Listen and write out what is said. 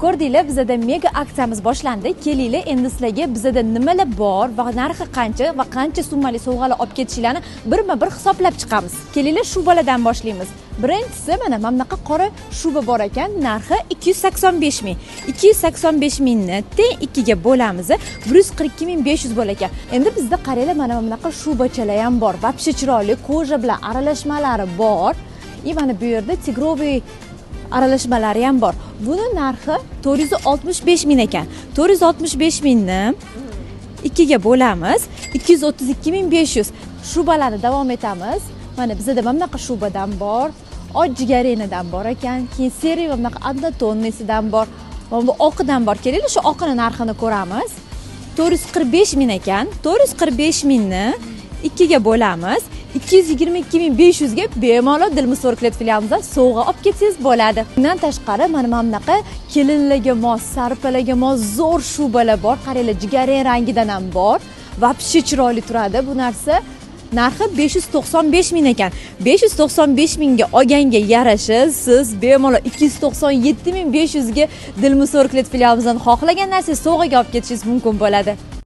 Ko'rdinglar, bizada mega aksiyamiz boshlandi. Kelinglar, endi sizlarga bizada nimalar bor va narxi qancha va qancha summali sovg'alar olib ketishinglarni birma-bir hisoblab chiqamiz. Kelinglar, shubalardan boshlaymiz. Birinchisi mana bunaqa qora shuba bor ekan, narxi 285 ming. 285 mingni teng 2 ga bo'lamiz, 142 500 bo'lar ekan. Endi bizda, qaranglar, mana bunaqa shubachalar ham bor. Вообще chiroyli, кожа bilan aralashmalari bor. И mana bu yerda тигровый aralashmalari ham bor. Buni narxi 465 ming ekan. 465 mingni 2 ga bo'lamiz, 232 500. Shubalarni davom etamiz. Mana bizada mana bunaqa shubadan bor, och jigarrenidan bor ekan, keyin серый va bunaqa однотонный sidan bor. Mana bu oqidan bor. Kelinglar, shu oqini narxini ko'ramiz. 445 ming ekan. 445 mingni 2 ga bo'lamiz, 222 500 ga bemalol Dilmiz Klet filialimizdan sovg'a olib ketsangiz bo'ladi. Bundan tashqari mana bunaqa kelinlarga mos, sarpalarga mos zo'r shubalar bor. Qaranglar, jigarrang rangidan ham bor. Вообще chiroyli turadi bu narsa. Narxi 595 ming ekan. 595 mingga olganga yarasha siz bemalol 297 500 ga Dilmiz Klet filialimizdan xohlagan narsangizni sovg'aga olib ketishingiz mumkin bo'ladi.